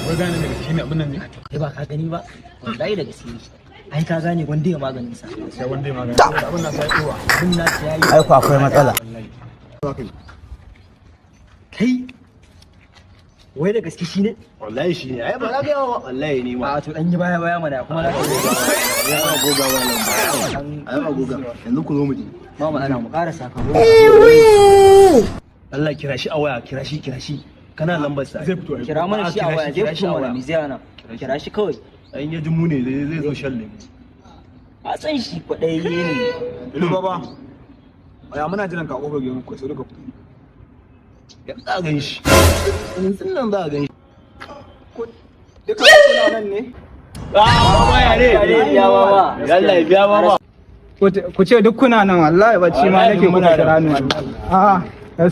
Wai gane daga shi ne abin nan ne. Kai ba ka gani ba? Wallahi da gaske. Ai ka gane wanda ya maganin sa. Sai wanda ya magana. Abin nan sai yawa. Abin na ya yi. Ai ko akwai matsala. Kai. Wai da gaske shi ne? Wallahi shi ne. Ai ba za ka yawa wallahi ne ma. A to dan yi baya baya mana kuma za ka goga. Ai ba goga ba nan. Ai ba goga. Yanzu ku zo mu je. Ba mu ana mu karasa ka. Allah, kira shi a waya, kira shi, kira shi. Kana lambar sa. Zai fito ai. Kira mana shi a waya, zai Kira shi fito a mana, waya. mi zai hana. Kira shi kawai. An ya ji mu ne zai zo shan lemu. A san shi kwaɗayi ne. Ilu baba. Aya muna jiran ka a kofar gidan ku sai duka fito. Yanzu za a gan shi. Yanzu nan za a gan shi. Duka kuna nan ne? Baba ya ne. Ya baba. Allah ya biya baba. Ku ce duk kuna nan, wallahi bacci ma nake, kuka kira ni wallahi. A'a.